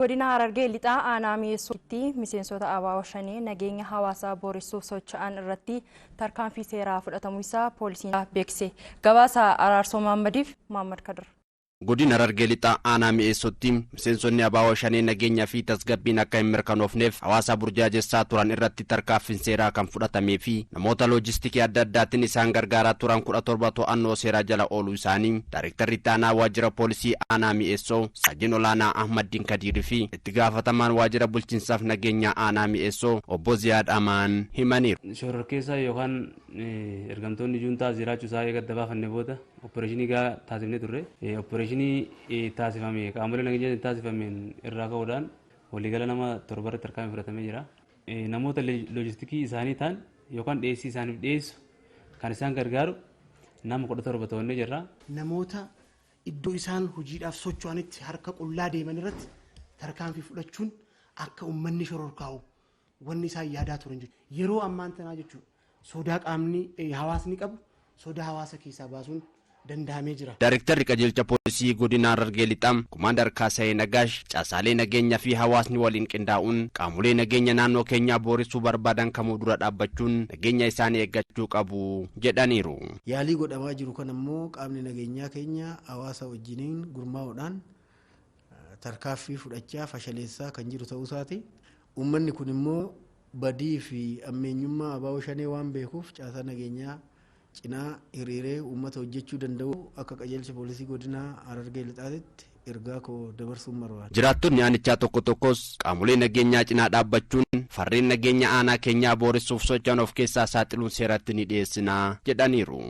Godina Harargee Lixaa aanaa Mi'eessootti miseensota ABO Shanee nageenya hawaasaa booressuuf socho'an irratti tarkaanfii seeraa fudhatamuu isaa poolisiin beeksise. Gabaasa Araarsoo Maammadiif Maammad Kadir. Godina Harargee Lixaa aanaa Mi'eessootti miseensonni ABO Shanee nageenyaa fi tasgabbiin akka hin mirkanoofneef hawaasa burjaajessaa turan irratti tarkaanfiin seeraa kan fudhatamee fi namoota loojistikii adda addaatiin isaan gargaaraa turan 17 to'annoo seeraa jala ooluu isaanii Daayrektarri itti aanaa waajjira poolisii aanaa Mi'eessoo Saajin Olaanaa Ahmaddiin Kadiirii fi itti gaafatamaan waajjira bulchiinsaaf nageenyaa aanaa Mi'eessoo obbo Ziyaad Amaan himaniiru. Shororkeessaa yookaan ergamtoonni juuntaa jiraachuu isaa eega adda baafannee booda opereeshinii gaa taasifnee turre. Opereeshinii taasifame qaamolee nageenyaatiin taasifameen irraa ka'uudhaan waliigala nama 7 irratti tarkaanfii fudhatamee jira. Namoota loojistikii isaanii ta'an yookaan dhiyeessii isaaniif dhiyeessu kan isaan gargaaru nama 17 to'annee jirra. Namoota iddoo isaan hojiidhaaf socho'anitti harka qullaa deeman irratti tarkaanfii fudhachuun akka uummanni shororkaa'u wanni isaan yaadaa turan jechuudha. Yeroo ammaan tanaa jechuudha sodaa qaamni hawaasni qabu sodaa hawaasa keessaa baasuun danda'amee jira. Daayrektarri qajeelcha poolisii godina Harargee Lixaa Kumaandar Kaasayee Nagaash caasaalee nageenyaa fi hawaasni waliin qindaa'uun qaamolee nageenya naannoo keenyaa booressuu barbaadan kamuu dura dhaabbachuun nageenya isaanii eeggachuu qabu jedhaniiru. Yaalii godhamaa jiru kan ammoo qaamni nageenyaa keenya hawaasa wajjiniin gurmaa'uudhaan tarkaaffii fudhachaa fashaleessaa kan jiru ta'uu isaati. Uummanni kun immoo badii fi ammeenyummaa ABO Shanee waan beekuuf caasaa nageenyaa cinaa hiriiree uummata hojjechuu danda'u akka qajeelcha poolisii godina Harargee Lixaatitti ergaa koo dabarsuun barbaada. Jiraattonni aanichaa tokko tokkos qaamolee nageenyaa cinaa dhaabbachuun farreen nageenya aanaa keenyaa booressuuf socho'an of keessaa saaxiluun seeratti ni dhiyeessina jedhaniiru.